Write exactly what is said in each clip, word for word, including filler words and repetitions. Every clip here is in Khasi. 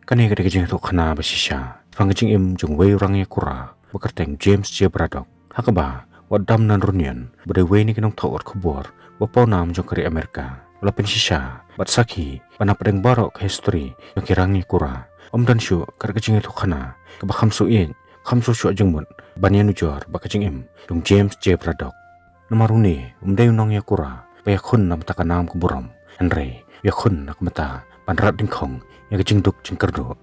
Kane ka dei ka jingïathuhkhana ba shisha shaphang ka jingim jong uwei u rangïakura ba kyrteng James J Braddock, ha kaba wat dam nan runion ba dei uwei na ki nongthoh khubor ba pawnam jong ka ri Amerika. Wat la pynshisha bad sakhi ba na pdeng baroh ka histori jong ki rangïakura, ym don shuh kat ka jingïathuhkhana kaba kham shu ïeit, kham shu shuh jingmut ban ïanujor bad ka jingim jong James J Braddock. Namar une um dei u nongïakura ba ïakhun na ka bynta ka nam ka burom, hynrei ïakhun na ka bynta ban rat dyngkhong ïa ka jingduk jingkyrduh.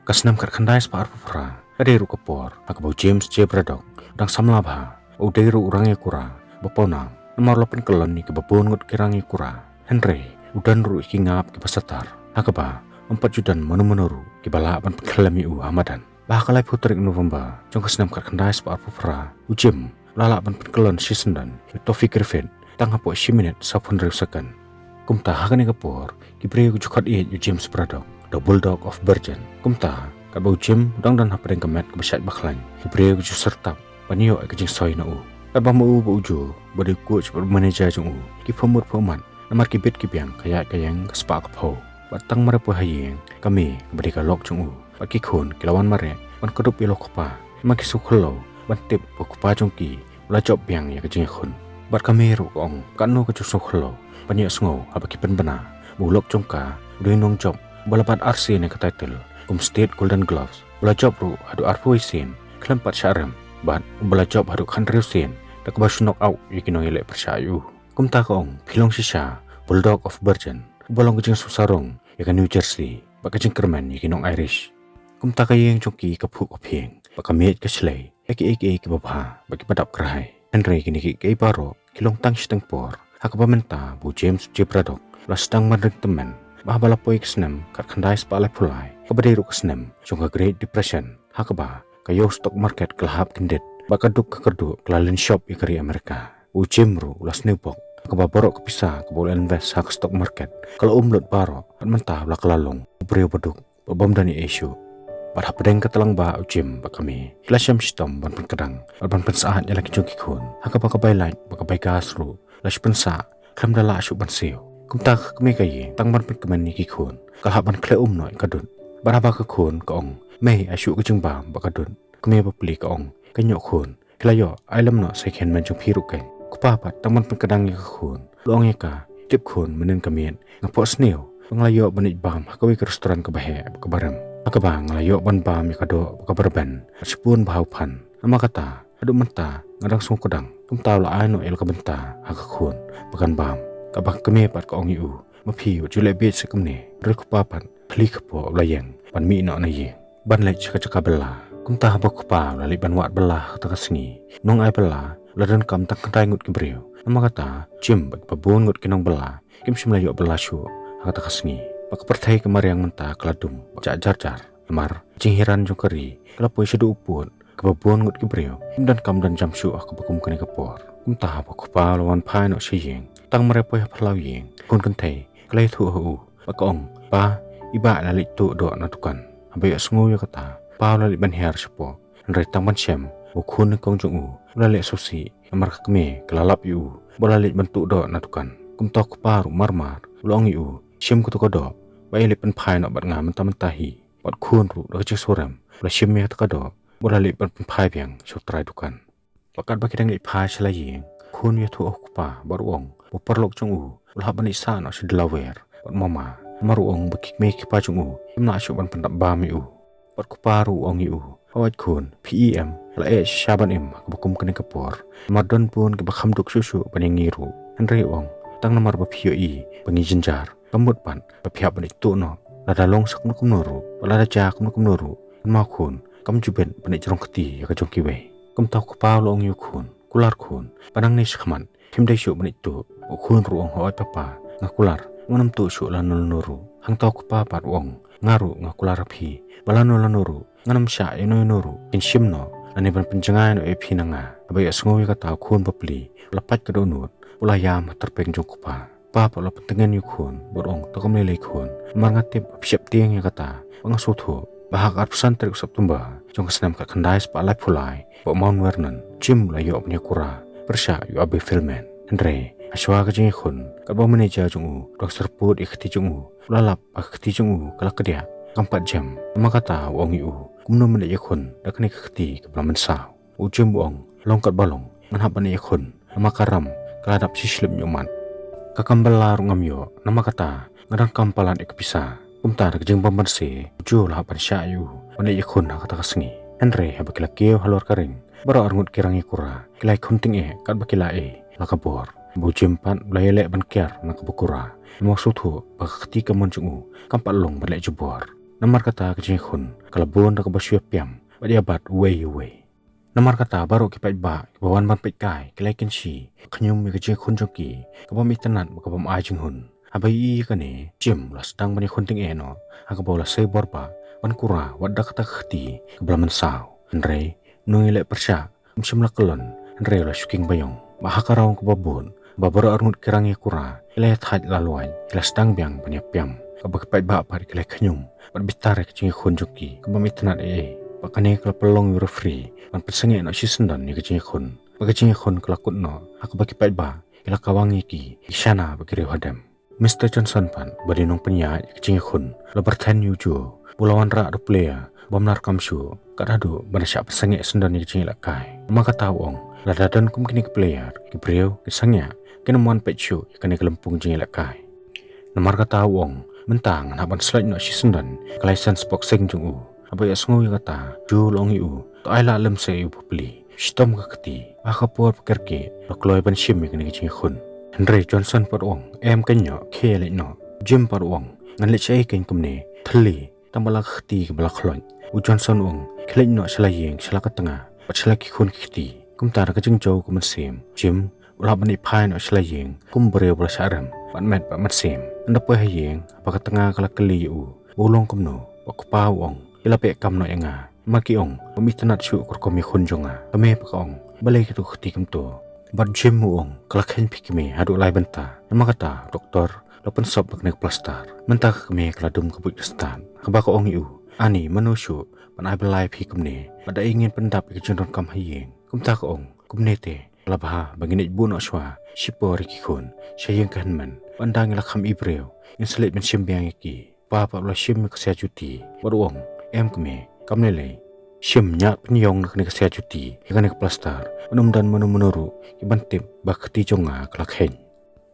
Ka snem khatkhyndai spah arphew phra ka dei ruh ka por ha kaba u James J Braddock u dang samla bha, u dei ruh u rangïakura ba pawnam. Namar la pynkyllon ïa kiba bun ngut ki rangïakura, hynrei u don ruh ïa ki ngap kiba satar, ha kaba ym pat ju don mano mano ruh kiba lah ban pynkhyllem ïa u ha madan. Bad ha ka laiphew tarik November jong ka snem khatkhyndai spah arphew phra, u Jim u la lah ban pynkyllon shisyndon ïa u Toffee Griffith tang hapoh shi minit sawphew hynriew second. Kumta ha kane ka por ki briew ki ju khot ïa u James Braddock da u Bulldog of Bergen. Kumta katba u Jim u dang don hapdeng ka met kaba shait ba khlaiñ, ki briew ki ju syrtap ban ïoh ïa ka jingsoi na u. Katba ma u bad u Joe ba dei u coach bad u manager jong u ki phahmut phahmat namar ki bit ki biang, ka ïaid ka ïeng, ka spah ka phew. Bad tang mareh poi ha ïing, ka mei kaba dei ka lok jong u bad ki khun ki la wan mareh ban kdup ïa la u kpa. Namar ki sngewkhyllew ban tip ba u kpa jong ki u la jop biang ïa ka jingïakhun. Bad ka mei ruh ka ong katno ka jingsngewkhyllew ban ïohsngew haba ki pynbna ba u lok jong ka u dei u nongjop uba la bat arsien ïa ka title kum State Golden Gloves, uba la jop ruh haduh arphew wei sien khlem pat shah rem, bad uba la jop haduh khathynriew sien da kaba shu knock out ïa ki nongïaleh pyrshah ïa u. Kumta ka ong, phi long shisha Bulldog of Bergen, uba long ka jingsngewsarong ïa ka New Jersey bad ka jingkyrmen ïa ki nong Irish. Kumta ka ïing jong ki ka phuh ka phieng bad ka miej ka shlei ïa kiei kiei kiba bha bad kiba dap kyrhai. Hynrei kine kiei kiei baroh ki long tang shiteng por, ha kaba mynta ba u James J Braddock u la sdang ban ring tymmen. Bad haba la poi ka snem khatkhyndai spah laiphew lai, kaba dei ruh ka snem jong ka Great Depression, ha kaba ka ïew stock market ka la hap kyndit bad ka duk ka kyrduh ka la lynshop ïa ka ri Amerika, u Jim ruh u la sniew bok, ha kaba baroh ka pisa kaba u la invest ha ka stock market ka la um lut baroh. Bad mynta u la kylla long u briew baduk bad bym don ei ei shuh. Bad hapdeng ka tlang ba, u Jim bad ka mei ki la shem shitom ban pynkdang bad ban pynsyaid ïa la ki jong ki khun, ha kaba ka bai light bad ka bai gas ruh la shu pynsah khlem da lah shuh ban siew. Kumta ka kmie ka ïing, tang ban pynkmen ïa ki khun, ka la hap ban khleh um noh ïa ka dud. Bad haba ka khun ka ong, mei, ai shuh ka jingbam bad ka dud, ka kmie bapli ka ong, ka ñiuh khun, phi la ïoh, ai lem noh sa ïa ki hynmen jong phi ruh keiñ. U kpa pat tang ban pynkdang ïa ka khun, u la ong ïa ka, tip khun, mynnin ka miet nga phohsniew ba nga la ïoh ban leit bam ha kawei ka restaurant kaba heh bad kaba rem, ha kaba nga la ïoh ban bam ïa ka doh bad kaba rben bad shibun bha u phan. Namar kata haduh mynta nga dang sngewkdang. Kumta u la ai noh ïa la ka bynta ha ka khun ba kan bam. Kaba ka kmie pat ka ong ïa u, ma phi wat ju leh bieit seh kumne. Hynrei u kpa pat khlieh kpoh u la ïeng ban mih noh na ïing ban leit sha ka jaka bylla. Kumta haba u kpa u la leit ban wad bylla ha kata ka sngi, u nongai bylla u la donkam tang khyndai ngut ki briew. Namar kata u Jim bad kiba bun ngut ki nongbylla kim shym la ïoh bylla shuh ha kata ka sngi. Bad ka pyrthei ka mariang mynta ka la dum bad jah jar jar. Namar ka jinghiran jong ka ri ka la poi shaduh u pud, kaba bun ngut ki briew kim donkam don jam shuh ha kaba kum kane ka por. Kumta haba u kpa u la wan phai noh sha ïing, tang mareh poi ha phyllaw ïing, ka khun kynthei ka la ïathuh ha u bad ka ong, pa, i bah i la leit tuh doh na dukan. Haba ïohsngew ïa kata, u pa u la leit ban hiar shapoh, hynrei tang ban shem ba u khun nyngkong jong u u la leh sngewsih namar ka kmie ka la lap ïa u ba u la leit ban tuh doh na dukan. Kumta u kpa ruh mar mar u la ong ïa u, shim kato ka doh bad ïa leit pynphai noh bad nga mynta mynta hi. Bad u khun ruh da ka jingsngewrem u la shim ïa kata ka doh bad u la leit ban pynphai biang sha u trai dukan. Bad katba ki dang leit phai sha la ïing, u khun u ïathuh ha u kpa bad u ong ba u paralok jong u u la hap ban leit sah noh sha Delaware bad u mama, namar u ong ba ki kmie ki kpa jong u kim lah shuh ban pyndap bam ïa u. Bad u kpa ruh u ong ïa u, hooid khun, phi i em, la eh shisha ban im ha kaba kum kane ka por, namar don bun kiba kham duk shuh shuh ban ïa ngi ruh. Hynrei u ong, tang namar ba phi ïohi ba ngi jynjar, ka mut pat ba phi hap ban leit tuh noh. Lada long sa kumno kumno ruh bad lada jia kumno kumno ruh, kynmaw khun, kam ju bit ban leit jrong kti ïa ka jong kiwei. Kumta u kpa u la ong ïa u khun, kular khun, ba nangne shakhmat phim dei shuh ban leit tuh. U khun ruh u ong, hooid papa, nga kular, ngam tuh shuh lano lano ruh. Hangta u kpa pat u ong, nga ruh nga kular ïa phi ba lano lano ruh ngam shah ïano ïano ruh kin shim noh lane ban pynjngai noh ïa phi na nga. Haba ïohsngew ïa kata u khun bapli u la pait ka dohnud, u la ïam ha tyrpeng jong u kpa. U kpa pat u la pyntngen ïa u khun bad u ong, to kam lei lei khun, namar nga tip ba phi sheptieng ïa kata. Bad nga sngewthuh ba ha ka arphew san tarik u September jong ka snem khatkhyndai spah laiphew lai, hapoh Mount Vernon, u Jim u la ïoh ban ïakura pyrshah ïa u Abbie Feldman. Hynrei hashwa ka jingïakhun, katba u manager jong u u dang syrpud ïa ka kti jong u, u la lap ba ka kti jong u ka la kdiah kam pat jem. Namar kata u ong ïa u, kumno men ïakhun da kane ka kti kaba la mynsaw. U Jim u ong, long katba long, ngan hap ban ïakhun, namar ka ram ka la dap shishlip ñiuhmat. Ka kam bylla ruh ngam ïoh, namar kata nga donkam palat ïa ka pisa. Kumta da ka jingbymbanse, u Joe u la hap ban shah ïa u ban ïakhun ha kata ka sngi. Hynrei haba ki la kiew halor ka ring, baroh arngut ki rangïakura ki la ïakhun tyngeh katba ki la ei la ka bor. Bad u Jim pat u la ïaleh ban kiar na kaba kura, namar u sngewthuh ba ka kti kamon jong u kam pat long ban leh jubor. Namar kata ka jingïakhun ka la bun da kaba shu ïapiam bad ïabat uwei uwei. Namar kata baroh ki paidbah kiba wan ban peit kai ki la ïakynshi khñium ïa ka jingïakhun jong ki kabym itynnad bad kabym ai jinghun. Haba ïohi ïa kane, u Jim u la sdang ban ïakhun tyngeh noh ha kaba u la sei bor bah ban kura wat da kata ka kti kaba la mynsaw. Hynrei u nongïaleh pyrshah um shym la kyllon, hynrei u la shu kieng baïong. Bad ha ka raun kaba bud, ba baroh arngut ki rangïakura ki la ïathait lalwai, ki la sdang biang ban ïapiam, kaba ki paidbah pat ki la khñium bad bitar ïa ka jingïakhun jong ki kabym itynnad ei ei. Bad kane ka la pynlong ïa u referee ban pynsangeh noh shisyndon ïa ka jingïakhun. Bad ka jingïakhun ka la kut noh ha kaba ki paidbah ki la kawang ïa ki, ki shana bad ki riewhadem. Mister Johnson pat, uba dei u nongpynïaid ïa ka jingïakhun, u la pyrthen ïa u Joe ba u la wanrah da u player bym lah kam shuh, kat haduh ban da shah pynsangeh syndon ïa ka jingïalehkai. Namar kata u ong, lada don kum kine ki player, ki briew kin sangeh, kin ym wan peit shuh ïa kane ka lympung jingïalehkai. Namar kata u ong, mynta ngan hap ban slait noh shisyndon ka license boxing jong u. Haba ïohsngew ïa kata, u Joe u la ong ïa u, to ai lah lem seh ïa u bapli. Shitom ka kti, ha ka por ba kyrkieh la kloi ban shim ïa kane ka jingïakhun. Hynrei u Johnson pat u ong, em keiñ noh, khie leit noh. U Jim pat u ong, ngan leit shaei keiñ kumne, thylli, tang ba la ka kti kaba la khloit. U Johnson u ong, khie leit noh sha la ïing, sha la ka tnga bad sha la ki khun ki kti. Kumta da ka jingjaw ka mynsiem, u Jim u la hap ban ïaphai noh sha la ïing kum u briew ba la shah rem bad met bad mynsiem. Hynda poi ha ïing, haba ka tnga ka la kylli ïa u ba u long kumno, bad u kpa u ong, ki la beh kam noh ïa nga. Namar ki ong bym itynnad shuh ka rukom ïakhun jong nga. Ka mei pat ka ong, balei kato ka kti kumto? Bad u Jim u ong, ka la kheiñ phi kmie haduh lai bynta. Namar kata u doktor u la pynsop da kane ka plastar. Mynta ka kmie ka la dum ka buit ka stad. Kaba ka ong ïa u, ani, mano shuh ban ai bylla ïa phi kumne? Bad da ei ngin pyndap ïa ka jingdonkam ha ïing? Kumta ka ong, kumne te ka la bha ba ngin leit buh noh shuwa shipor ïa ki khun sha ïing ka hynmen, bad ynda ngi la kham i briew ngin sa leit ban shim biang ïa ki. Pa pat u la shim ïa ka sia juti bad u ong, em kmie, kam lei lei, shim ñiad pynïong na kane ka sia juti ïa kane ka plastar, bad ym don mano mano ruh kiban tip ba ka kti jong nga ka la kheiñ.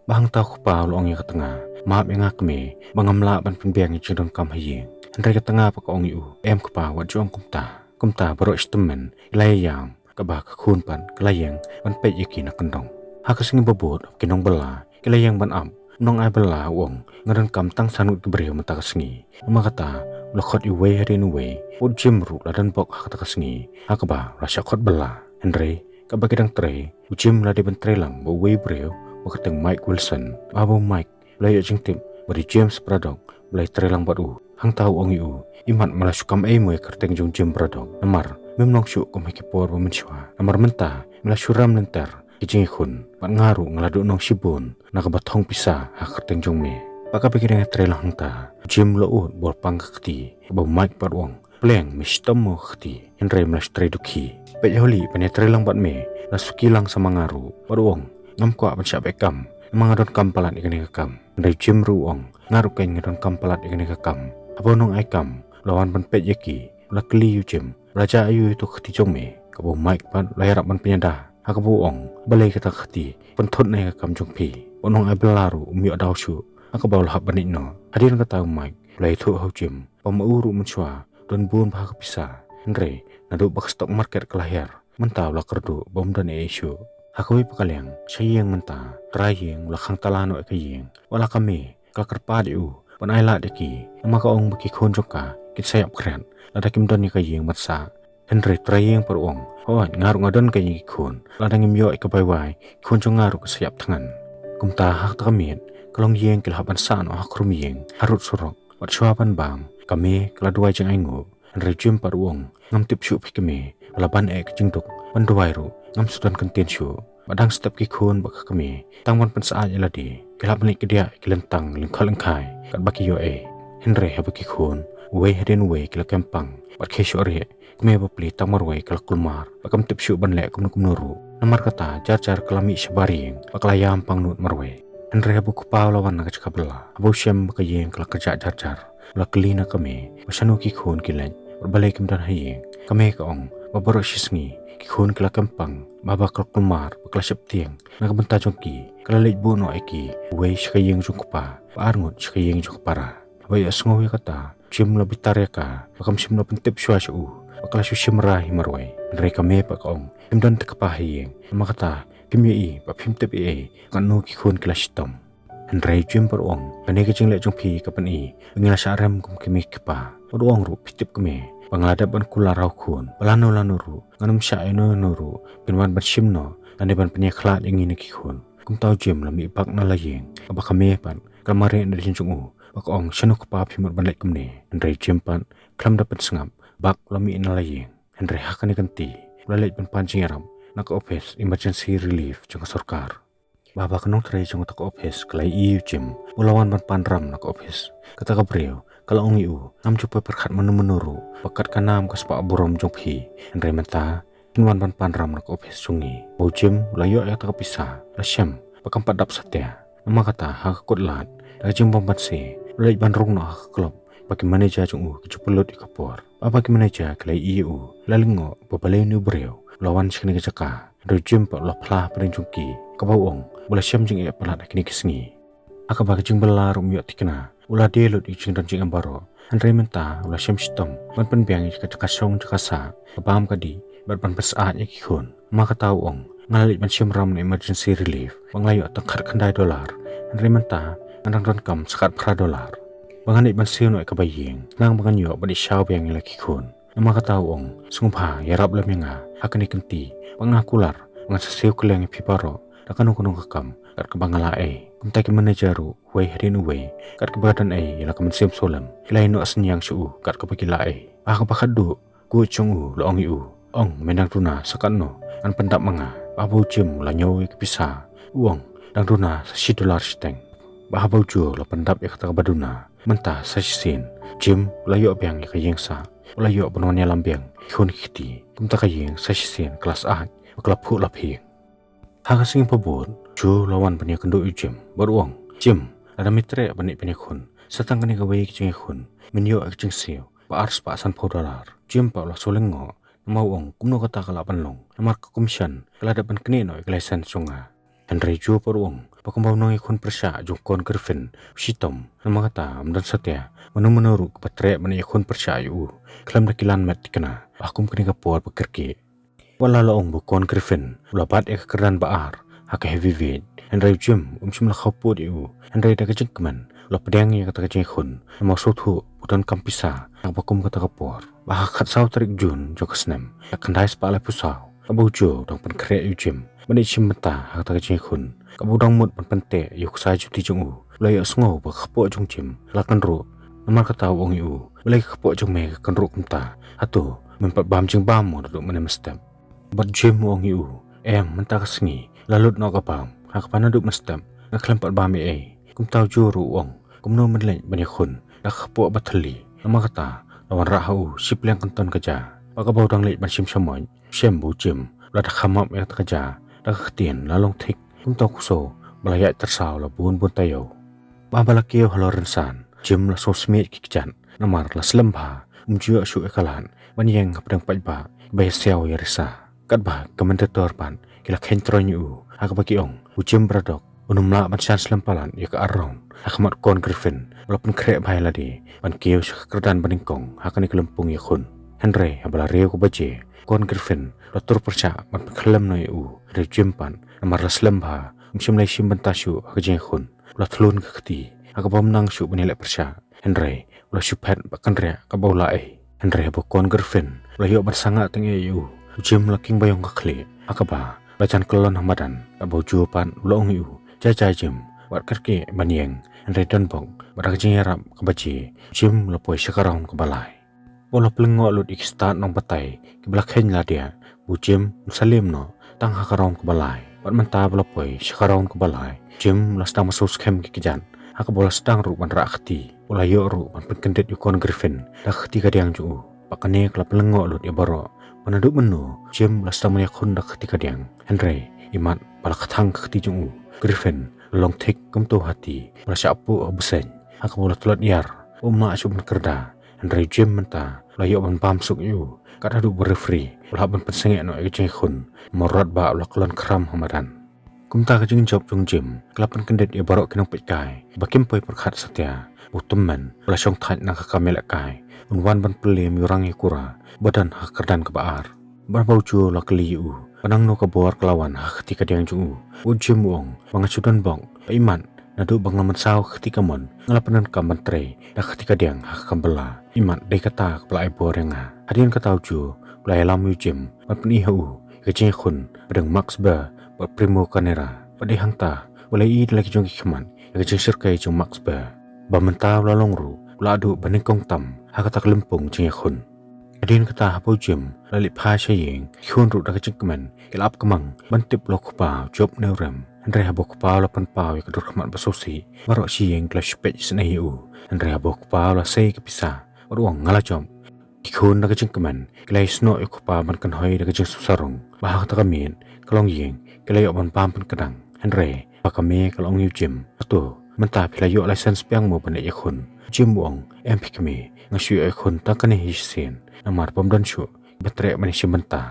Bad hangta u kpa u la ong ïa ka tnga, map ïa nga kmie, ba ngam lah ban pynbiang ïa ka jingdonkam ha ïing. Hynrei ka tnga pat ka ong ïa u, em kpa, wat ju ong kumta. Kumta baroh shi tymmen ki la ïaïam, kaba ka khun pat ka la ïeng ban peit ïa ki na kyndong. Ha ka sngi ba bud, ki nongbylla ki la ïeng ban ap. U nongai bylla u ong, nga donkam tang san ngut ki briew mynta ka sngi. Namar kata u la khot ïa uwei hadien uwei. U Jim ruh u la don bok ha kata ka sngi, ha kaba u la shah khot bylla. Hynrei katba ki dang trei, u Jim u la dei ban trei lang bad uwei u briew ba kyrteng Mike Wilson. Haba u Mike u la ïoh jingtip ba dei u James Braddock ba la ïatrei lang bad u, hangta u ong ïa u, imat me la shu kam ei mo ïa ka kyrteng jong u Jim Braddock, namar mem long shuh kum ha ki por ba mynshuwa. Namar mynta me la shu rem lynter ïa ka jingïakhun, bad nga ruh nga la duh nong shibun na kaba thong pisa ha ka kyrteng jong me. Bad katba ki dang ïatrei lang hangta, u Jim u la ud ba u la pang ka kti, kaba u Mike pat u ong, pleng, me shitom mo ka kti, hynrei me la shu trei dukhi. Peit, holi, ban ïatrei lang bad me la suki lang sa ma nga ruh. Bad u ong, ngam kwah ban shah beh kam, namar nga donkam palat ïa kane ka kam. Hynrei u Jim ruh u ong, nga ruh keiñ nga donkam palat ïa kane ka kam. Haba u nongai kam u la wan ban peit ïa ki, u la kylli ïa u Jim, la jia aïu ïa kato ka kti jong me? Kaba u Mike pat u la ïarap ban pynïada, ha kaba u ong, balei kata ka kti pynthut na ïa ka kam jong phi? Bad u nongai bylla ruh um ïoh daw shuh, ha kaba u la hap ban leit noh. Hadien kata u Mike u la ïathuh ha u Jim ba ma u ruh mynshuwa u don bun bha ka pisa, hynrei naduh ba ka stock market ka la hiar, mynta u la kyrduh ba um don ei ei shuh. Ha kawei pat ka liang, sha ïing mynta, u trai ïing u la khang tala noh ïa ka ïing, wat la ka mei ka la kyrpad ïa u ban ai lad ïa ki, namar ka ong ba ki khun jong ka kin sa ïap khriat lada kim don ïa ka ïing ban sah. Hynrei u trai ïing pat u ong, hooid, nga ruh nga don keiñ ïa ki khun, lada ngim ïoh ïa ka bai wai, ki khun jong nga ruh kin sa ïap thngan. Kumta ha kata ka miet, ka longïing ki la hap ban sah noh ha khrum ïing harud surok. Bad shuwa ban bam, ka mei ka la duwai jingainguh. Hynrei u Jim pat u ong, ngam tip shuh phi kmie, la ban eh ka jingduk, ban duwai ruh ngam shu don kyntien shuh. Bad dang step ki khun bad ka kmie, tang ban pynsyaid ïa lade, ki la hap ban leit kdiah ïa ki lyntang lyngkhot lyngkhai katba ki ïoh ei. Hynrei haba ki khun, uwei hadien uwei, ki la kem pang bad khie shuh rieh, ka kmie bapli tang marwei ka la kulmar bad kam tip shuh ban leh kumno kumno ruh. Namar kata jar jar ka la mih shabar ïing bad ka la ïam pangnud marwei. Hynrei haba u kpa u la wan na ka jaka bylla, haba u shem ba ka ïing ka la kjah jar jar, U la kylli na ka mei ba shano ki khun ki leit bad balei kim don ha ïing. Ka mei ka ong ba baroh shi sngi ki khun ki la kem pang, ba haba ka la kulmar bad ka la sheptieng, na ka bynta jong ki ka la leit buh noh ïa ki, uwei sha ka ïing jong u kpa bad arngut sha ka ïing jong ka para. Haba ïohsngew ïa kata, u Jim u la bitar ïa ka, ba kam shym la pyntip shuwa sha u ba ka la shu shim ra hi marwei. Hynrei ka mei pat ka ong, phim don te kpa ha ïing, namar kata phim ïohi bad phim tip ei ei katno ki khun ki la shitom. Hynrei u Jim pat u ong, kane ka jingleh jong phi ka pyni ba ngi la shah rem kum ki mei ki kpa. Bad u ong ruh, phi tip kmie ba nga la dep ban kular ha u khun ba lano lano ruh, ngan ym shah ïano ïano ruh kin wan ban shim noh lane ban pynïakhlad ïa ngi na ki khun. Kumta u Jim u la mih bak na la ïing, haba ka mei pat ka la mareh na ka jingim jong u bad ka ong, shano kpa phi mut ban leit kumne. Hynrei u Jim pat khlem da pynsngap, bak u la mih na la ïing. Hynrei ha kane ka kynti u la leit ban pan jingïarap na ka ophis emergency relief jong ka sorkar. Ba haba ka nongtrei jong kata ka ophis ka la ïohi ïa u Jim ba u la wan ban pan ram na ka ophis, kata ka briew ka la ong ïa u, ngam ju poi pyrkhat mano mano ruh ba kat ka nam ka spah burom jong phi, hynrei mynta phin wan ban pan ram na ka ophis jong ngi. Ba u Jim u la ïoh ïa kata ka pisa, u la shem ba kam pat dap satia. Namar kata ha ka kut lad, da ka jingbym banse u la leit ban rung noh ha ka club, ba ki manager jong u ki ju pynlut ïa ka por. Ba haba ki manager ki la ïohi ïa u, ki la lyngngoh ba balei une u briew u la wan sha kane ka jaka. Hynrei u Jim pat u la phla hapdeng jong ki, kaba u ong ba u la shem jingeh palat ha kine ki sngi. Ha kaba ka jingbylla ruh ym ïoh thikna, u la die lut ïa ka jingdon jingem baroh. Hynrei mynta u la shem shitom ban pynbiang ïa ka jaka shong jaka sah, ka bam ka dih bad ban pynsyaid ïa ki khun. Namar kata u ong, nga la leit ban shim ram na emergency relief ba nga la ïoh tang khatkhyndai dollar, hynrei mynta nga dang donkam sa khatphra dollar. Ba ngan leit ban siew noh ïa kaba ïeng, khnang ba ngan ïoh ban ïashaw biang ïa la ki khun. Namar kata u ong, sngewbha ïarap lem ïa nga ha kane ka kynti, ba nga kular ba ngan sa siew kylleng ïa phi baroh da kano kano ka kam kat kaba nga lah ei. Kumta ki manager ruh uwei hadien uwei, kat kiba don ei ïa la ka mynsiem sawlem, ki la ïeh noh synñiang sha u kat kaba ki lah ei. Ha kaba khatduh, ka coach jong u la ong ïa u, ong, me dang duna sa katno, ngan pyndap ma nga. Ba haba u Jim u la ñiew ïa ka pisa, u ong, dang duna sa shi dollar shiteng. Ba haba u Joe u la pyndap ïa kata kaba duna, mynta sa shisien u Jim u la ïoh biang ïa ka ïing sah, u la ïoh ban wan ïalam biang ïa ki khun ki kti. Kumta ka ïing sa shisien ka la syaid bad ka la phuh la phieng. Ha ka sngi ba bud, u Joe u la wan ban ïakynduh ïa u Jim bad u ong, Jim, lada me treh ban leit pynïakhun, sa tang kane kawei ka jingïakhun, men ïoh ïa ka jingsiew ba ar spah sanphew dollar. U Jim pat u la shu lyngngoh, namar u ong, kumno kata ka lah ban long, namar ka commission ka la dep ban knieh noh ïa ka license jong nga. Hynrei u Joe pat u ong ba kumba u nongïakhun pyrshah jong u Con Griffin u shitom, namar kata ym don satia mano mano ruh kaba treh ban ïakhun pyrshah ïa u khlem da ki lan met thikna ba ha kum kane ka por ba kyrkieh. Wat la la ong ba u Con Griffin u la bat ïa ka kyrdan ba ar ha ka heavyweight, hynrei u Jim um shym la khaw pud ïa u. Hynrei da ka jingkmen u la pdiang ïa kata ka jingïakhun, namar u sngewthuh ba u donkam pisa ha kaba kum kata ka por. Ba ha ka khatsaw tarik June jong ka snem ka khyndai spah laiphew saw, kaba u Joe u dang pynkhreh ïa u Jim ban ïashim bynta ha kata ka jingïakhun, kaba u dang mut ban pynteh ïa u ksai juti jong u, u la ïohsngew ba ka kpoh jong u Jim ka la kynruh. Namar kata u ong ïa u, balei ka kpoh jong me ka kynruh kumta? Hato men pat bam jingbam mo naduh mynne mynstep? Bad u Jim u ong ïa u, em, mynta ka sngi la lut noh ka bam, ha kaba naduh mynstep nga khlem pat bam ei ei. Kumta u Joe ruh u ong, kumno men leit ban ïakhun da ka kpoh ba thylli? Namar kata la wanrah ha u shi pliang kynton ka ja. Bad kaba u dang leit ban shim shamoit, u shem ba u Jim u la da khamap ïa kata ka ja da ka ktien, la long thik. Kumta u ksew ba la ïaid tyrsaw la bun bun taïew. Ba haba la kiew halor rynsan, u Jim u la sngewsmiej ki kjat, namar la slem bha, um ju ïoh shuh ïa ka lad ban ïeng hapdeng paidbah ba ïasiaw ïarisa. Katba ki commentator pat ki la kheiñ troiñ ïa u ha kaba ki ong, u Jim Braddock un ym lah ban shah slem palat ïa ka ar round ha khmat u Con Griffin, u la pynkhreh bha ïa lade ban kiew sha ka kyrdan ba nyngkong ha kane ka lympung ïakhun. Hynrei haba la riew ka baje, u Con Griffin u la tur pyrshah ban pynkhyllem noh ïa u, hynrei u Jim pat, namar la slem bha, um shym la ïashim bynta shuh ha ka jingïakhun. U la thlun ka kti ha kaba ym nang shuh ban ïaleh pyrshah, hynrei u la shu phet bad kynriah kaba u lah ei. Hynrei haba u Con Griffin u la ïoh ban sangah tyngeh ïa u, u Jim u la kieng baïong ka khlieh ha kaba u la jan kyllon ha madan. Haba u Joe pat u la ong ïa u, jai jai Jim, wat kyrkieh ban ïeng, hynrei don bok. Bad da ka jingïarap ka baje, u Jim u la poi sha ka round kaba lai. Ba u la pynlyngngoh lut ïa ki stad nongbatai kiba la kheiñ ladiah, u Jim um salim noh tang ha ka round kaba lai. Bad mynta ba la poi sha ka round kaba lai, u Jim u la sdang ban siew skhem ki kjat ha kaba u la sdang ruh ban rah kti. U la ïoh ruh ban pynkyndit ïa u Con Griffin da ka kti kadiang jong u. Bad kane ka la pynlyngngoh lut ïa baroh ba naduh mynno u Jim u la sdang ban ïakhun da ka kti kadiang. Hynrei imat ba la kthang ka kti jong u, u Griffin u la long thik kumto hati, u la shah puh ha u bseiñ ha kaba u la tlot ïar um lah shuh ban kyrda. Hynrei Jim mynta u la ïoh ban bam suk ïa u. Kat haduh ba referee u la hap ban pynsangeh noh ïa ka jingïakhun, namar u radbah u la kyllon khram ha madan. Kumta ka jingjop jong u Jim ka la pynkyndit ïa baroh ki nongpeitkai ba kim poi pyrkhat satia ba u tymmen ba la shongthait na ka kam ïalehkai un wan ban pynlem ïa u Rang Ïakura ba don ha ka kyrdan kaba ar. Bad haba u Joe u la kylli ïa u ba nangno ka bor ka la wan ha ka kti kadiang jong u, u Jim u ong ba nga shu don bok ba imat, naduh ba nga la mynsaw ka kti kamon nga la pyndonkam ban trei da ka kti kadiang ha ka kam bylla. Imat dei kata kaba la ai bor ïa nga. Hadien kata u Joe u la ïalam ïa u Jim ban pyni ha u ïa ka jingïakhun ba dang Max Baer bad Primo Carnera. Bad dei hangta u la ïohi da la ki jong ki khmat ïa ka jingshyrkhei jong Max Baer, ba mynta u la long ruh u la duh ba nyngkong tam ha kata ka lympung jingïakhun. Hadien kata haba u Jim u la leit phai sha ïing, ki khun ruh da ka jingkmen ki la ap kmang ban tip la u kpa u jop ne u rem. Hynrei haba u kpa u la pynpaw ïa ka dur khmat ba sngewsih, baroh sha ïing ki la shu peit isynei ïa u. Hynrei haba u kpa u la sei ïa ka pisa bad u ong nga la jop, ki khun da ka jingkmen ki la ïasnoh ïa u kpa ban kynhoi da ka jingsngewsarong ba ha kata ka miet ka longïing ki la ïoh ban bam pynkdang. Hynrei ba ka mei ka la ong ïa u Jim, hato mynta phi la ïoh license biang mo ban leit ïakhun? U Jim u ong em phi kmie, nga shu ïoh ïakhun tang kane hi shisien, namar bym don shuh ba treh ban ïashim bynta.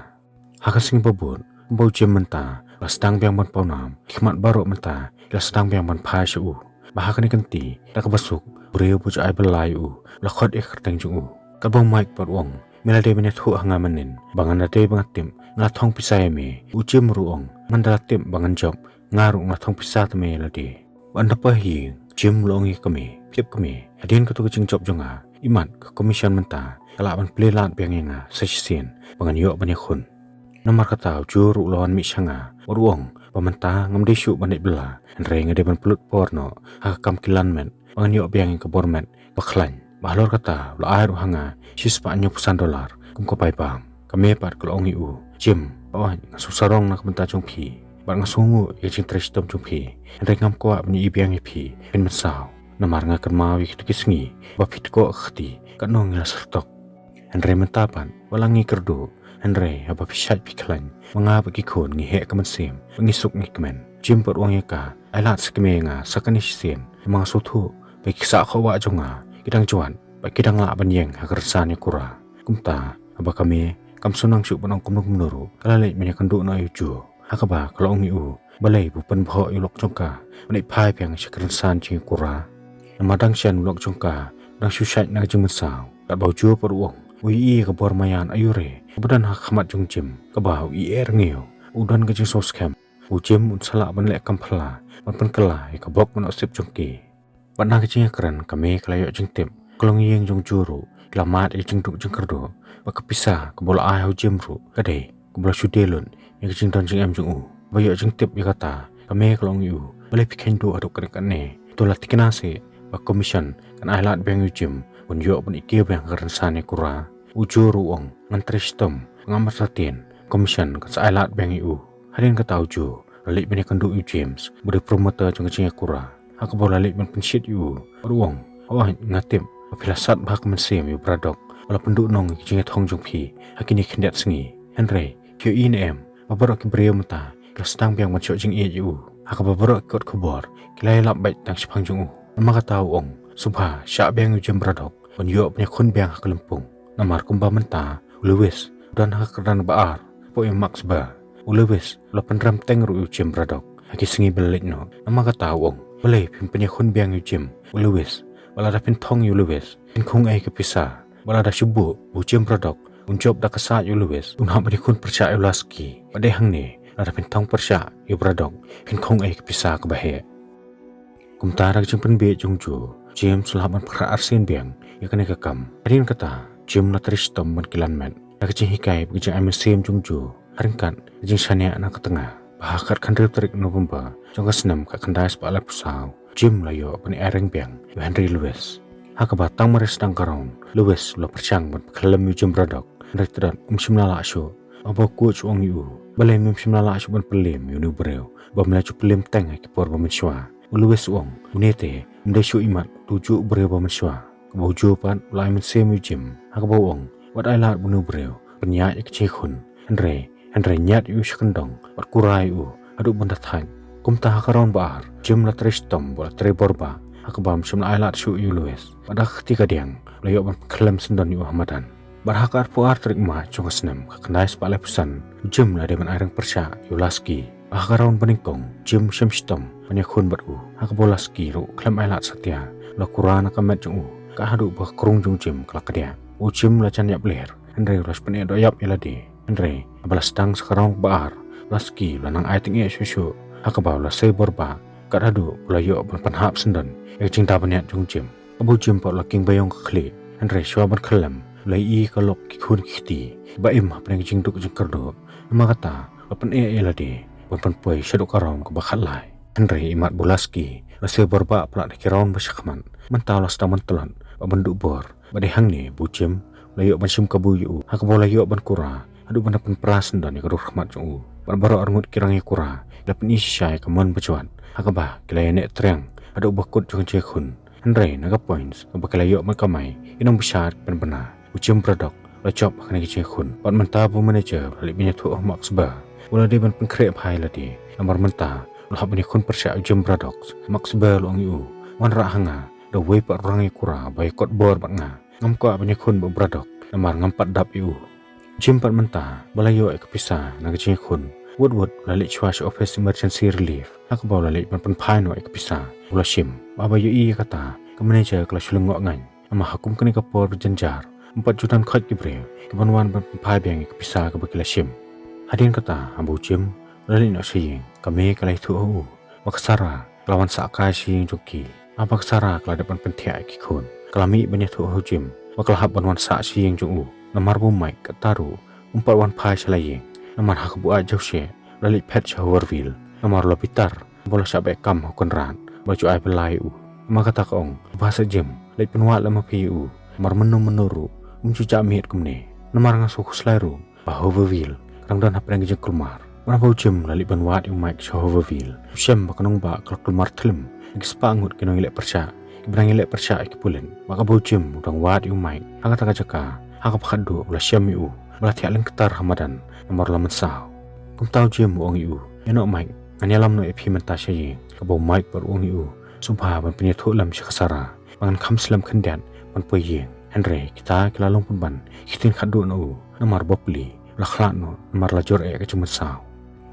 Ha ka sngi ba bud, kumba u Jim mynta u la sdang biang ban pawnam, ki khmat baroh mynta ki la sdang biang ban phai sha u. Ba ha kane ka kynti da kaba suk, u briew ba u ju ai bylla ïa u u la khot ïa ka kyrteng jong u. Katba u Mike pat u ong me la dei ban ïathuh ha nga mynnin, ba ngan da dei ba nga tip nga la thong pisa ïa me. U Jim ruh u ong man da la tip ba ngan jop, nga ruh nga la thong pisa te me ïa lade. Bad ynda poi ha ïing, u Jim u la ong ïa ka mei, tip kmie, hadien kato ka jingjop jong nga, imat ka commission mynta ka lah ban plie lad biang ïa nga sa shisien ba ngan ïoh ban ïakhun. Namar kata u Joe ruh u la wan mih sha nga bad u ong ba mynta ngam dei shuh ban leit bylla, hynrei nga dei ban pynlut por noh ha ka kam kilan met ba ngan ïoh biang ïa ka bor met ba khlaiñ. Bad halor kata u la ai ruh ha nga shispah hynñiewphew san dollar kum ka bai bam. Ka mei pat ka la ong ïa u, Jim, hooid nga sngewsarong na ka bynta jong phi bad nga sngewnguh ïa ka jingtrei shitom jong phi, hynrei ngam kwah ban ïohi biang ïa phi phin mynsaw, namar nga kynmaw ïa kita ki sngi ba phi tkoh ka kti katno ngi la syrtok. Hynrei mynta pat wat la ngi kyrduh, hynrei haba phi shait phi khlaiñ, ma nga bad ki khun ngi heh ka mynsiem bad ngi suk ngi kmen. Jim pat u ong ïa ka, ai lad sa kmie ïa nga sa kane shisien, namar nga sngewthuh ba ki ksah khaw wah jong nga ki dang jwat bad ki dang lah ban ïeng ha ka rynsan ïakura. Kumta haba ka mei kam shu nang shuh ban ong kumno kumno ruh, ka la leit ban ïakynduh noh ïa u Joe, ha kaba ka la ong ïa u, balei ba u pynbhoh ïa u lok jong ka ban leit phai biang sha ka rynsan jingïakura. Namar dang shen u lok jong ka u dang shu shait na ka jingmynsaw. Katba u Joe pat u ong, u ïohi ïa ka bor maian aiu re kaba don ha ka khmat jong u Jim, kaba u ïeh rngiew. U don ka jingsngewskhem u Jim un sa lah ban leh kam phylla ban pynkylla ïa ka bok manohsip jong ki. Bad na ka jingïakren ka mei ka la ïoh jingtip, ka longïing jong u Joe ruh ki la mad ïa ka jingduk jingkyrduh. Bad ka pisa kaba u la ai ha u Jim ruh ka dei kaba la shu die lut ïa ka jingdon jingem jong u. Ba ïoh jingtip ïa kata, ka mei ka la ong ïa u, balei phi kheiñ duh haduh katne katne? To la thikna seh ba ka commission kan ai lad biang ïa u Jim ban ïoh ban ïakhun biang ha ka rynsan ïakura. U Joe ruh u ong, ngan trei shitom, ngam artatien, ka commission kan sa ai lad biang ïa u. Hadien kata u Joe u la leit ban ïakynduh ïa u James ba dei u promoter jong ka jingïakura, ha kaba u la leit ban pynshit ïa u bad u ong, hooid nga tip ba phi la sat bha ka mynsiem ïa u Braddock ba la pynduhnong ïa ka jingïathong jong phi ha kine khyndiat sngi. Hynrei phi ïohi ne em ba baroh ki briew mynta ki la sdang biang ban shoh jingïeit ïa u, ha kaba baroh ki kot khubor ki la ïalap beit tang shaphang jong u. Namar kata u ong, sngewbha shah biang ïa u Jim Braddock ban ïoh ban ïakhun biang ha ka lympung. Namar kumba mynta u Lewis u don ha ka kyrdan ba ar hapoh ïa u Max Baer. U Lewis u la pynrem teng ruh ïa u Jim Braddock ha ki sngi ba la leit noh. Namar kata u ong, balei phim pynïakhun biang ïa u Jim, u Lewis? Ba lada phin thong ïa u Lewis phin khung ei ka pisa. Ba lada shu buh ba u Jim Braddock un jop da ka sait ïa u Lewis, un hap ban ïakhun pyrshah ïa u Lasky. Bad dei hangne lada phin thong pyrshah ïa u Braddock phin khung ei ka pisa kaba heh. Kumta da ka jingpynbieit jong u Joe, James u la hap ban pynkhreh arsien biang ïa kane ka kam. Hadien kata Jim u la trei shitom ban kilan met da ka jinghikai bad ka jingai mynsiem jong u Joe ha ryngkat ka jingshaniah na ka tnga. Bad ha ka khathynriew tarik November jong ka snem khatkhyndai spah laiphew saw, Jim u la ïoh ban ïaireng biang ïa u Henry Lewis. Ha kaba tang mar sdang ka round, Lewis u la pyrshang ban pynkylla ïa u Jim Braddock, hynrei tdong um shym la lah shuh. Haba u coach u ong ïa u, balei mem shym la lah shuh ban pynlem ïa une u briew bym la ju pynlem teng ha ki por ba mynshuwa? U Lewis u ong, une te ym dei shuh imat uto u juh u briew ba mynshuwa. Kaba u Joe pat u la ai mynsiem ïa u Jim, ha kaba u ong, wat ai lad ba une u briew pynïaid ïa ka jingïakhun, hynrei hynrei ñiad ïa u sha kyndong bad kurai ïa u haduh ban da thait. Kumta ha ka round ba ar, Jim u la trei shitom bad u la trei bor bha ha ha kaba ym shym la ai lad shuh ïa u Lois. Bad ha ka kti kadiang u la ïoh ban pynkhyllem syndon ïa u ha madan. Bad ha ka arphew ar tarik March jong ka snem ka khyndai spah laiphew san, u Jim u la dei ban ai rang pyrshah ïa u Lasky. Ha ka round banyngkong, Jim u shim shitom ban ïakhun bad u, ha kaba u Lasky ruh khlem ai lad satia. U la kura na ka met jong u, ka haduh ba ka krung jong u Jim ka la kdiah. U Jim u la jan ïap ler, hynrei u la shu pyneh doh ïap ïa lade. Hynrei haba la sdang sa ka round ba ar, u Lasky u la nang ai tyngeh shuh shuh, ha kaba u la sei bor bah, kat haduh ba u la ïoh ban pynhap syndon ïa ka jingda bniat jong u Jim. Kaba u Jim pat u la kieng baïong ka khlieh, hynrei shuwa ban khyllem u la ïohi ka lok ki khun ki kti ba im hapdeng ka jingduk jingkyrduh. Namar kata u la pyneh ïa lade ban pynpoi shaduh ka round kaba khatlai. Hynrei imat ba u Lasky u la sei bor bah palat ha ki round ba shakhmat, mynta u la sdang ban tlot bad ban duh bor. Bad dei hangne ba u Jim u la ïoh ban shim kabu ïa u, ha kaba u la ïoh ban kura haduh ban da pynpra syndon ïa ka dur khmat jong u. Bad baroh arngut ki rangïakura ki la pyni shisha ïa ka mon bajwat, ha kaba ki la ïaneh triang haduh ba kut jong ka jingïakhun. Hynrei na ka points kaba ki la ïoh ban kamai, ki nongbishar ki pynbna. U Jim Braddock u la jop ha kane ka jingïakhun. Bad mynta ba u manager u la leit ban ïathuh ha u Max Burr, u la dei ban pynkhreh bha ïa lade. Namar mynta u la hap ban ïakhun pyrshah ïa u Jim Braddock. Max Burr u la ong ïa u, wanrah ha nga da uwei pat u rangïakura ba ïakot bor bad nga. Ngam kwah ban ïakhun bad u Braddock, namar ngam pat dap ïa u. Jim pat mynta ba la ïoh ïa ka pisa na ka jingïakhun, wut wut u la leit shuwa sha office emergency relief, ha kaba u la leit ban pynphai noh ïa ka pisa ba u la shim. Bad haba ïohi ïa kata, ka manager ka la shu lyngngoh ngaiñ, namar ha kum kane ka por ba jynjar ym pat ju don khoit ki briew kiban wan ban pynphai biang ïa ka pisa kaba ki la shim. Hadien kata, haba u Jim u la leit noh sha ïing, ka May ka la ïathuh ha u ba ka Sarah ka la wan sah kai sha ïing jong ki. Haba ka Sarah ka la dep ban pynthiah ïa ki khun, ka la mih ban ïathuh ha u Jim ba ka la hap ban wan sah sha ïing jong u. Namar ba u Mike katta ruh um pat wan phai sha la ïing, namar ha ka buaid jowshe u la leit phet sha Hooverville. Namar u la bitar ba u la shah beh kam ha u Conrad ba la ju ai bylla ïa u. Namar kata ka ong, ba sa Jim, leit pynwad lem ma phi ïa u, namar mynno mynno ruh um ju jah miet kumne. Namar nga sngew khuslai ruh ba Hooverville ka dang don hapdeng ka jingkulmar. Bad haba u Jim u la leit ban wad ïa u Mike sha Hooverville, u shem ba ka nongbah ka la kulmar thlem na ki spah ngut ki nongïaleh pyrshah kiba dang ïaleh pyrshah ïa ki pulit. Bad haba u Jim u dang wad ïa u Mike ha kata ka jaka, ha kaba khatduh u la shem ïa u ba la thiah lyngktar ha madan namar u la mynsaw. Kumta u Jim u ong ïa u, ïa noh Mike, ngan ïalam noh ïa phi mynta sha ïing. Kaba u Mike pat u ong ïa u, sngewbha ban pynïathuh lem sha ka Sarah ba ngan kham slem khyndiat ban poi ïing. Hynrei kita ki la long pynban ki ktien khatduh na u, namar ba u Mike u la khlad noh namar la jur eh ka jingmynsaw.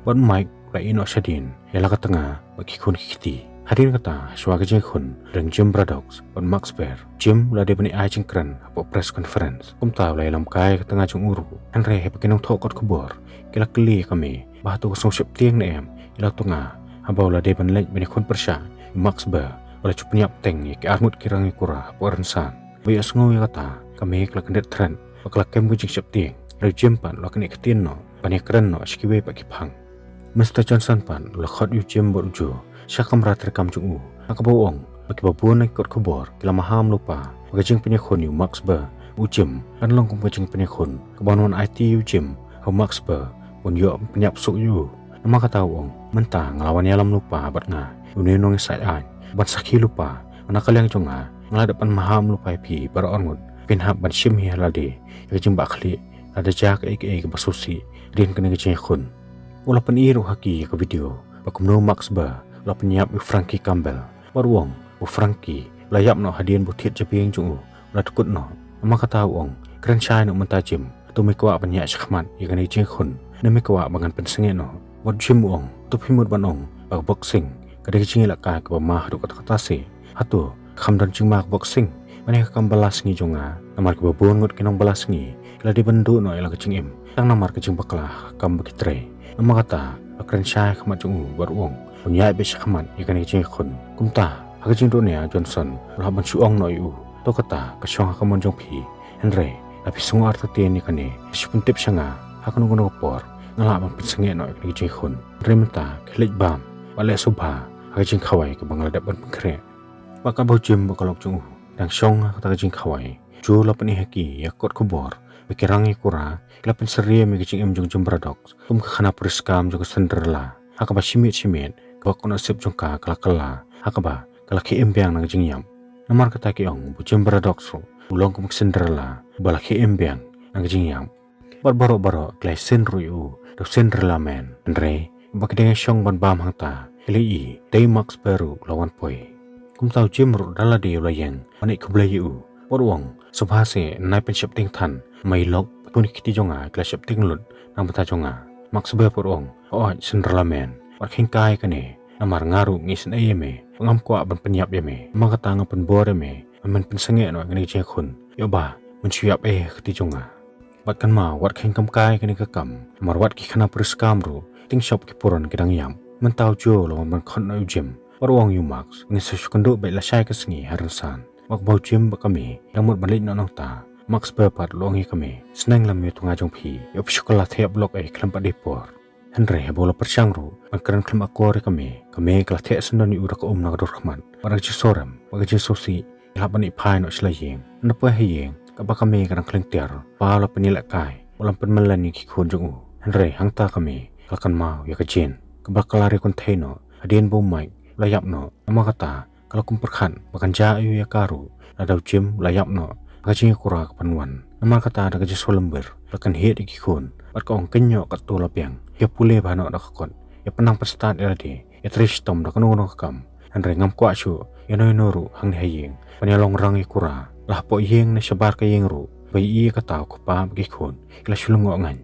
Bad u Mike u la ïeh noh shadien ïa la ka tnga bad ki khun ki kti. Hadien kata, shuwa ka jingïakhun hapdeng Jim Braddock bad Max Burr, u Jim u la dei ban ïa ai jingkren hapoh press conference. Kumta u la ïalam kai ïa ka tnga jong u ruh. Hynrei haba ki nongthoh kot khubor ki la kylli ïa ka May ba hato ka sngew sheptieng ne em ïa la u tnga, haba u la dei ban leit ban ïakhun pyrshah ïa u Max Burr ba la ju pynïap teng ïa ki arngut ki rangïakura hapoh rynsan. Ba ïohsngew ïa kata, ka May ka la kyndit thret bad ka la kem ka jingsheptieng. Hynrei u Jim pat u la knieh ktien noh ban ïakren noh sha kiwei pat ki phang. Mister Johnson pat u la khot ïa u Jim bad u Joe sha ka kamra treikam jong u, ha kaba u ong ba kiba bun na ki kot khubor ki la maham lypa ba ka jingpynïakhun ïa u Max Burr bad u Jim kan long kum ka jingpynïakhun kaban wan aiti ïa u Jim ha u Max Burr ban ïoh ban pynïap suk ïa u. Namar kata u ong, mynta nga la wan ïalam lypa bad nga ïa une u nongïasaid aiñ ban sakhi lypa ba na ka liang jong nga, nga la dep ban maham lypa ïa phi baroh arngut, phin hap ban shim hi ha lade ïa ka jingbahkhlieh lada jia kaei kaei kaba sngewsih hadien kane ka jingïakhun. U la pyni ruh ha ki ïa ka video ba kumno u Max Burr u la pynïap ïa u Frankie Campbell. Bad u ong ba u Frankie u la ïap noh hadien ba u thied jabieng jong u u la dkut noh. Namar kata u ong, kren shai noh mynta Jim, hato me kwah ban ïaid shakhmat ïa kane ka jingïakhun ne me kwah ba ngan pynsangeh noh? Bad u Jim u ong, to phi mut ban ong ba ka boxing ka dei ka jingïalehkai kaba ma haduh katta katta seh. Hato ka kham don jingma ka boxing ban ïa ka kam bylla sngi jong nga? Namar kiba bun ngut ki nongbylla sngi ki la dei ban duh noh ïa la ka jingim tang namar ka jingbakla ha ka kam ba ki trei. Namar kata u la kren shai ha khmat jong u bad u ong, un ïaid beit shakhmat ïa kane ka jingïakhun. Kumta ha ka jingduh nia u Johnson u la hap ban shu ong noh ïa u, to kata ka shong ha ka mon jong phi. Hynrei lada phi sngew artatien ïa kane, shu pyntip sha nga, ha kano kano ka por nga lah ban pynsangeh noh ïa kane ka jingïakhun. Hynrei mynta khie leit bam bad leh sngewbha ha ka jingkhawai kaba nga la dep ban pynkhreh. Bad kaba u Jim bad ka lok jong u ki dang shong ha kata ka jingkhawai, u Joe u la pyni ha ki ïa ka kot khubor ba ki rangïakura ki la pynsyriem ïa ka jingim jong u Jim Braddock kum ka khana puriskam jong ka Cinderella, ha kaba shi miet shi miet ka bok ka nusip jong ka ka la kylla, ha kaba ka la khie im biang na ka jingïap. Namar kata ki ong ba u Jim Braddock ruh u long kum ka Cinderella ba la khie im biang na ka jingïap. Bad baroh baroh ki la ïasyn ruh ïa u da u Cinderella Man. Hynrei ba ki dang ïashong ban bam hangta, ki la ïohi dei u Max Burr ruh u la wan poi. Kumta u Jim ruh da lade u la ïeng ban ïaid khublei ïa u. Bad u ong, sngewbha seh, nai pynsheptieng than, namar i lok, ki khun ki kti jong nga ki la sheptieng lut na ka bynta jong nga. Max Bear pat u ong, hooid Cinderella man, wat kheiñ kai kane, namar nga ruh nga isynei ïa me, ngam kwah ban pynïap ïa me. Namar kata nga pynbor ïa me ba men pynsangeh noh ïa kane ka jingïakhun, ïoh ba men shu ïap eh ha ka kti jong nga. Bad kynmaw, wat kheiñ kam kai kane ka kam, namar wat ki khynnah puriskam ruh, tieng shop ki puron ki dang ïap. Mynta u Joe u la wan ban khot noh ïa u Jim. Bad u ong ïa u Max, ngin sa shu kynduh beit lashai ka sngi ha rynsan. Bad kaba u Jim bad ka mei ki dang mut ban leit noh nangta, Max Bear pat u la ong ïa ka mei, sneng lem ïa u tnga jong phi, ïoh phi shu kylla thiah block ei khlem pat dei por. Hynrei haba u la pyrshang ruh ban kren khlem akor ïa ka mei, ka mei ka la theh syndon ïa u da ka um na ka dur khmat. Bad da ka jingsngewrem bad ka jingsngewsih, ki la hap ban ïaid phai noh sha la ïing. Hynda poi ha ïing, kaba ka mei ka dang khleng tiar, u pa u la pynïalehkai, u la pynmyllen ïa ki khun jong u. Hynrei hangta ka mei ka la kynmaw ïa ka Jane, kaba ka la ri kynthei noh hadien ba u Mike u la ïap noh. Namar kata ka la kum pyrkhat ba kan jia aïu ïa ka ruh, lada u Jim u la ïap noh, ka jingïakura ka pan wan. Namar kata da ka jingsngewlem bir, ka la kynhied ïa ki khun bad ka ong, kheiñ noh katto la biang, ïa pule bha noh da ka kot, ïa pynang pynstad ïa lade, ïa trei shitom da kano kano ka kam. Hynrei ngam kwah shuh ïano ïano ruh hangne ha ïing ban ïalong rang ïakura, la hapoh ïing ne shabar ka ïing ruh. Ba ïa kata u kpa bad ki khun ki la shu lyngngoh ngaiñ.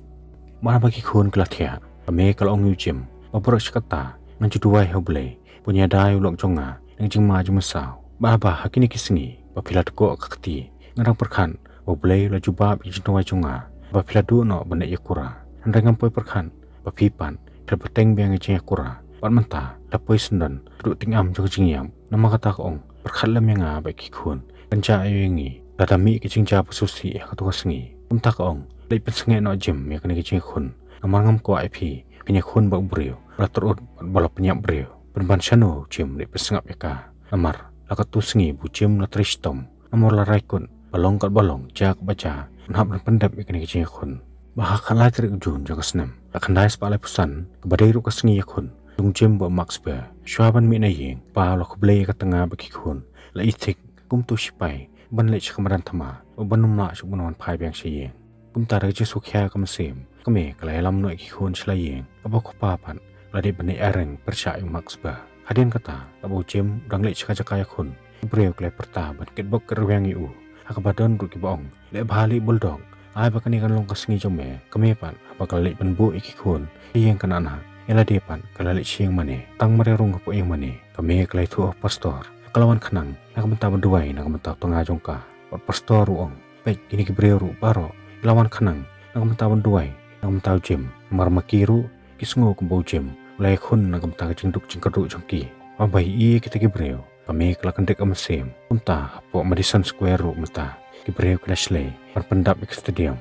Bad haba ki khun ki la thiah, ka mei ka la ong ïa u Jim, ba baroh shi katta ngan ju duwai ha U Blei ba un ïada ïa u lok jong nga na ka jingma jingmynsaw. Bad haba ha kine ki sngi ba phi la dkoh ka kti, nga dang pyrkhat ba U Blei u la jubab ïa ka jingduwai jong nga ba phi la duh noh ban leit ïakura. Hynrei ngam poi pyrkhat ba phi pat phi la bteng biang ïa ka jingïakura, bad mynta la poi syndon ka duh tyngam jong ka jingïap. Namar kata ka ong, pyrkhat lem ïa nga bad ki khun, kan jia aïu ïa ngi lada mih ka jingjia ba sngewsih ha kato ka sngi. Kumta ka ong, leit pynsangeh noh Jim ïa kane ka jingïakhun, namar ngam kwah ïa phi phin ïakhun bad u briew ba la tyrut bad ba la pynïap briew. Pynban shano Jim leit pynsngap ïa ka, namar la katto sngi ba u Jim u la trei shitom, namar u la rai kut ba long kat ba long, jia kat ba jia, un hap ban pyndep ïa kane ka jingïakhun. Bad ha ka lai tarik u Jun jong ka snem khatkhyndai spah laiphew san, kaba dei ruh ka sngi ïakhun jong u Jim bad u Max Bear, shuwa ban mih na ïing, u pa u la khublei ïa ka tnga bad ki khun, la ïa thik kumto shipai ban leit sha ka madan thma, bad ban ym lah shuh ban wan phai biang sha ïing. Kumta da ka jingsngewkhia ka mynsiem, ka mei ka la ïalam noh ïa ki khun sha la ïing, kaba u kpa pat u la dei ban leit areng pyrshah ïa u Max Bear. Hadien kata, haba u Jim u dang leit sha ka jaka ïakhun, ki briew ki la pyrta ban kitbok kitrwiang ïa u, ha kaba don ruh kiba ong, leh bha leh bulldog, ai ba kane kan long ka sngi jong me. Ka mei pat haba ka la leit ban buh ïa ki khun sha ïing ka nahnah, ïa lade pat ka la leit sha ïing mane. Tang marwei rung hapoh ïing mane, ka mei ka la ïathuh ha u pastor ba ka la wan khnang na ka bynta ban duwai na ka bynta u tnga jong ka. Bad u pastor u ong, peit, kine ki briew ruh baroh ki la wan khnang na ka bynta ban duwai na ka bynta u Jim, namar ma ki ruh ki sngew kumba u Jim u la ïakhun na ka bynta ka jingduk jingkyrduh jong ki. Bad haba ïohi ïa kita ki briew, ka mei ka la kyndit ka mynsiem. Kumta hapoh Madison Square ruh mynta ki briew ki la shlei ban pyndap ïa ka stadium.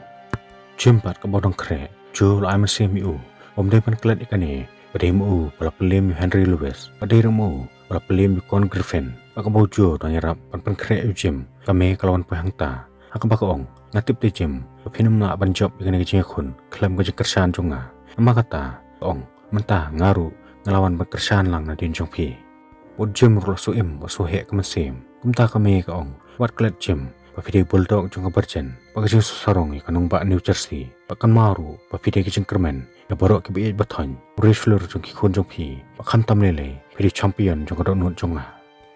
Jim pat kaba u dang khreh, Joe u la ai mynsiem ïa u ba um dei ban klet ïa kane, ba dei ma u ba la pynliem ïa u Henry Lewis, ba dei ruh ma u ba la pynliem ïa u Con Griffin. Bad kaba u Joe u dang ïarap ban pynkhreh ïa u Jim, ka mei ka la wan poi hangta, ha kaba ka ong, nga tip te Jim ba phin ym lah ban jop ïa kane ka jingïakhun khlem ka jingkyrshan jong nga. Namar kata ka ong, mynta nga ruh nga la wan ban kyrshan lang nadien jong phi. Bad u Jim ruh u la shu im bad shu heh ka mynsiem. Kumta ka mei ka ong, wat klet Jim ba phi dei u bulldog jong ka Virgin bad ka jingsngewsarong ïa ka nongbah New Jersey. Bad kynmaw ruh ba phi dei ka jingkyrmen ïa baroh kiba ïeit ba thoiñ, u riewshlur jong ki khun jong phi. Bad khamtam lei lei phi dei u champion jong ka dohnud jong nga.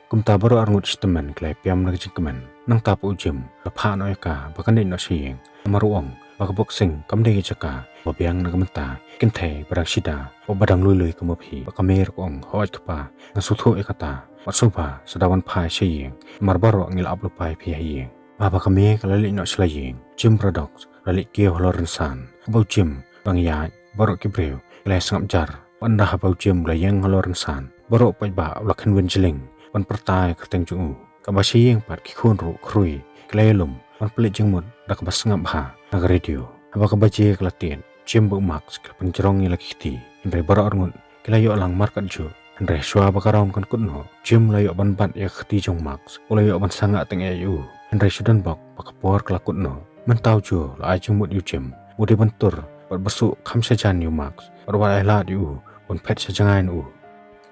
Kumta baroh arngut shi tymmen ki la ïa pdiang da ka jingkmen. Nangta pat u Jim u la phah noh ïa ka ba kan leit noh sha ïing, namar u ong ba ka boxing kam dei ka jaka ba biang na ka bynta ki kynthei ba dang shida bad ba dang lui lui kum ma phi. Bad ka mei ruh ka ong, hooid kpa, nga sngewthuh ïa kata, bad sngewbha sa da wan phai sha ïing, namar baroh ngi la ap lypa ïa phi ha ïing. Bad haba ka mei ka la leit noh sha la ïing, Jim Braddock u la leit kiew halor rynsan. Haba u Jim u dang ïaid, baroh ki briew ki la ïa sngap jar. Bad ynda haba u Jim u la ïeng halor rynsan, baroh u paidbah u la kynwin jylliew ban pyrta ïa ka kyrteng jong u. Kaba sha ïing pat ki khun ruh khrui ki la ïalum ban pynleit jingmut da kaba sngap bha na ka radio. Haba ka baje ka la tied, Jim bad u Max ki la pynjrong ïa la ki kti, hynrei baroh arngut ki la ïoh lang markatjuh. Hynrei shuwa ba ka round kan kut noh, Jim u la ïoh ban bat ïa ka kti jong u Max, u la ïoh ban sangah tyngeh ïa u. Hynrei shu don bok ba ka por ka la kut noh. Mynta u Joe u la ai jingmut ïa u Jim ba u dei ban tur bad ba shu kham shajan ïa u Max bad wat ai lad ïa u ban phet sha jngai na u.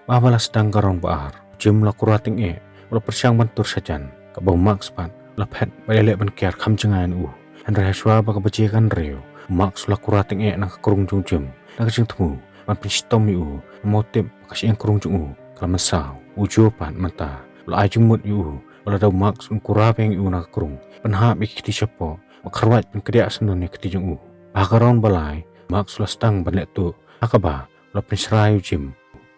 Bad haba la sdang ka round ba ar, u Jim u la kura tyngeh, u la pyrshang ban tur shajan, kaba u Max pat u la phet bad ïaleh ban kiar kham jngai na u. Hynrei ha shuwa ba ka baje kan riew, u Max u la kura tyngeh na ka krung jong u Jim da ka jingthmu ban pynshitom ïa u, namar u tip ba ka shyieng krung jong u ka la mynsaw. U Joe pat mynta u la ai jingmut ïa u ba lada u Max un kura biang ïa u na ka krung, pynhap ïa ki kti shapoh, ba kharwait pynkdiah syndon ïa ka kti jong u. Ha ka round ba lai, Max u la sdang ban leh tuh, ha kaba u la pynshrai ïa u Jim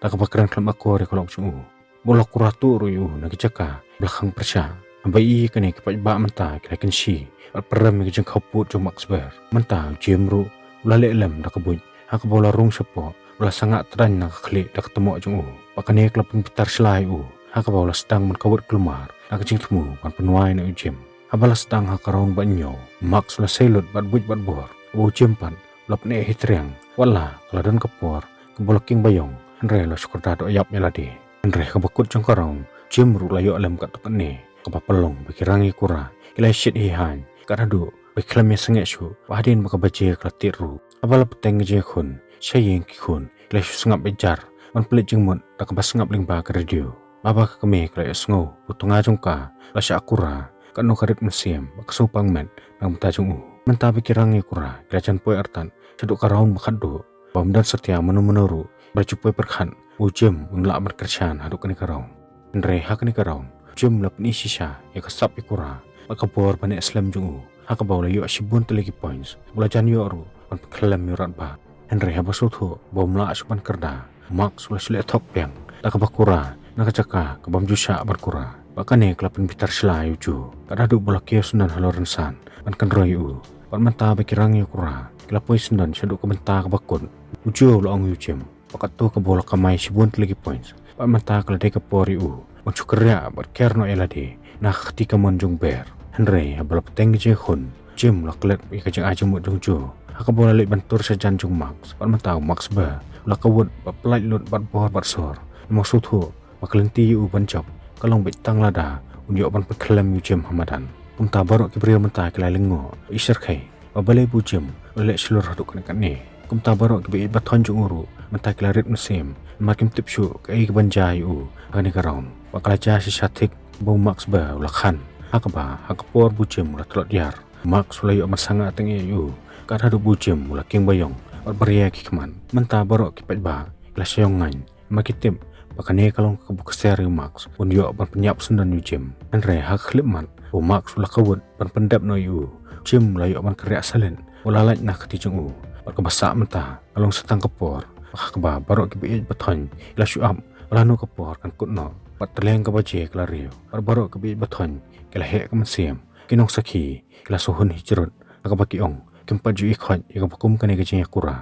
da kaba kren khlem akor ïa ka lok jong u. Ba u la kura tuh ruh ïa u na ka jaka ba la khang pyrshah. Haba ïohi ïa kane, ki paidbah mynta ki la kynshi bad pyrem ïa ka jingkhawpud jong u Max Baer. Mynta u Jim ruh u la leh lem da ka buit, ha kaba u la rung shapoh, u la sangah tdaiñ na ka khlieh da ka tmoh jong u. Bad kane ka la pynbitar shlai ïa u, ha kaba u la sdang ban kawut kulmar na ka jingthmu ban pynwai na u Jim. Haba la sdang ha ka round ba hynñiew, u Max u la sei lut bad buit bad bor, haba u Jim pat u la pyneh hi triang. Wat la ka la don ka por kaba u la kieng baïong, hynrei u la shu kyrda doh ïap ïa lade. Hynrei ha kaba kut jong ka round, u Jim ruh u la ïoh lem katto katne kaba pynlong ba ki rang ïa kura ki la ïashit hi haiñ, kat haduh ba ki khlem ïasngeh shuh, ba hadien ba ka baje ka la tied ruh. Haba la bteng ka jingïakhun sha ïing ki khun, ki la shu sngap beit jar ban pynleit jingmut da kaba sngap lyngba ka radio. Haba ka kmie ka la ïohsngew ba u tnga jong ka u la shah kura, katno ka rit mynsiem bad ka sngewpang met na ka bynta jong u. Mynta ba ki rang ïa kura ki la jan poi artat shaduh ka round ba khatduh, bym don satia mano mano ruh ba la ju poi pyrkhat ba u Jim un lah ban kyrshan haduh kane ka round. Hynrei ha kane ka round, u Jim u la pyni shisha ïa ka sap ïa kura bad ka bor ban neh slem jong u, ha kaba u la ïoh shibun tylli ki points, u la jan ïoh ruh ban pynkhyllem ïa u Radbah. Hynrei haba sngewthuh ba um lah shuh ban kyrda, u Max u la shu leh thok biang da kaba kura na ka jaka kabym ju shah ban kura. Bad kane ka la pynbitar shlai ïa u Joe, kat haduh ba u la kiew syndon halor rynsan ban kynroi ïa u. Bad mynta ba ki rang ïa kura ki la poi syndon shaduh ka bynta kaba kut, u Joe u la ong ïa u Jim ba katto kaba u la kamai shibun tylli ki points, bad mynta ka la dei ka por ïa u ban shu kyrriah bad ker noh ïa lade na ka kti kamon jong u Baer. Hynrei haba la bteng ka jingïakhun, u Jim u la klet ïa ka jingai jingmut jong u Joe, ha kaba u la leit ban tur sha jan jong u Max, bad mynta u Max Baer u la kawut bad pyllait lut bad bor bad sor. Namar u sngewthuh ba ka lynti ïa u ban jop ka long beit tang lada un ïoh ban pynkhyllem ïa u Jim ha madan. Kumta baroh ki briew mynta ki la lyngngoh, i shyrkhei ba balei ba u Jim u la leh shlur haduh katne katne. Kumta baroh kiba ïeit ba thoiñ jong u ruh mynta ki la rit mynsiem, namar kim tip shuh kaei kaban jia ïa u ha kane ka round. Bad ka la jia shisha thik ba u Max Baer u la khan, ha kaba ha ka por ba u Jim u la tlot ïar, u Max u la ïoh ban sangah tyngeh ïa u, kat haduh ba u Jim u la kieng baïong bad baria ki khmat. Mynta baroh ki paidbah ki la shah ïong ngaiñ, namar ki tip ba kane ka long ka buk ka ser ïa u Max un ïoh ban pynïap syndon ïa u Jim. Hynrei ha ka khyllipmat, u Max u la kawut ban pyndep noh ïa u. U Jim u la ïoh ban kyrriah salit, u la lait na ka kti jong u. Bad kaba sah mynta ka long sa tang ka por ha kaba baroh kiba ïeit ba thoiñ ki la shu ap ba lano ka por kan kut noh, bad tylliang ka baje ka la riew. Bad baroh kiba ïeit ba thoiñ ki la heh ka mynsiem. Ki nongsakhi ki la shu hun hijrut, ha kaba ki ong kim pat ju ïohi khoit ïa kaba kum kane ka jingïakura.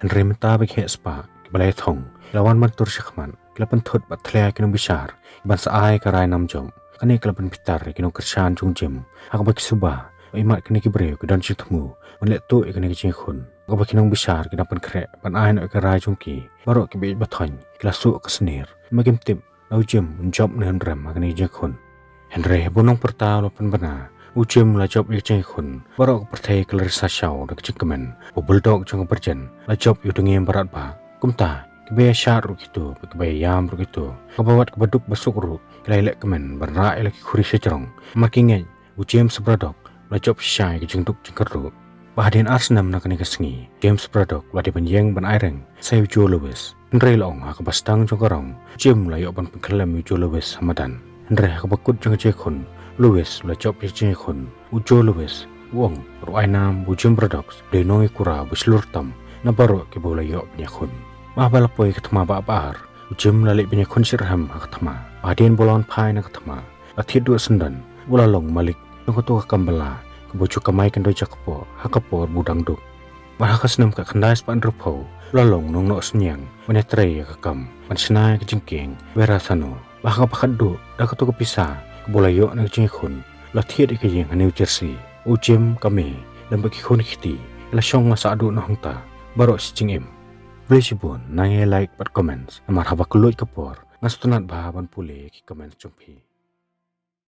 Hynrei mynta ba ki heh spah kiba la ïathong ki la wan ban tur sha khmat, ki la pynthut bad thleh ki nongbishar kiban sa ai ka rai nam jop. Kane ka la pynbitar ïa ki nongkyrshan jong u Jim, ha kaba ki suba ba imat kine ki briew ki don jingthmu ban leh tuh ïa kane ka jingïakhun. Ha kaba ki nongbishar ki dang pynkhreh ban ai noh ïa ka rai jong ki, baroh kiba ïeit ba thoiñ ki la suh ka snier, namar kim tip lada u Jim un jop ne un rem ha kane ka jingïakhun. Hynrei haba u nongpyrta u la pynbna, u Jim u la jop ïa ka jingïakhun. Baroh ka pyrthei ka la risa shaw da ka jingkmen ba u bulldog jong ka pyrjen u la jop ïa u dngiem baratbah. Kumta kiba ïashad ruh kito bad kiba ïam ruh kito, kaba wad kaba duk ba suk ruh, ki la ïaleh kmen ban rah ïa la ki khuri sha jrong, namar ki ngeit u James Braddock u la jop shisha ïa ka jingduk jingkyrduh. Bad hadien ar snem na kane ka sngi, James Braddock u la dei ban ïeng ban aireng sa ïa u Joe Louis. Hynrei la ong ha kaba sdang jong ka rong, u Jim u la ïoh ban pynkhyllem ïa u Joe Louis ha madan. Hynrei ha kaba kut jong ka jingïakhun, u Louis u la jop ïa ka jingïakhun. U Joe Louis u ong bad u ai nam ba u Jim Braddock u dei u nongïakura ba shlur tam na baroh kiba u la ïoh ban ïakhun. Bad haba la poi ka thma ba ar, u Jim u la leit ban ïakhun shitrhem ha ka thma. Bad hadien ba u la wan phai na ka thma, la thied duh syndon ba u la long malik jong kato ka kam bylla kaba u ju kamai kyndoh jakpoh ha ka por ba u dang duk. Bad ha ka snem khatkhyndai spah hynriewphew u la long nongnoh synñiang ban ïatrei ïa ka kam ban shna ïa ka jingkieng Verrazano. Bad ha kaba khatduh, da kato ka pisa kaba u la ïoh na ka jingïakhun, u la thied ïa ka ïing ha New Jersey. U Jim, ka mei lem bad ki khun ki kti ki la shong la sah duh na hangta baroh shi jingim. Khublei shibun, nang ïa like bad comments, namar haba kylluid ka por nga sngewtynnat bha ban pule ïa ki comments jong phi.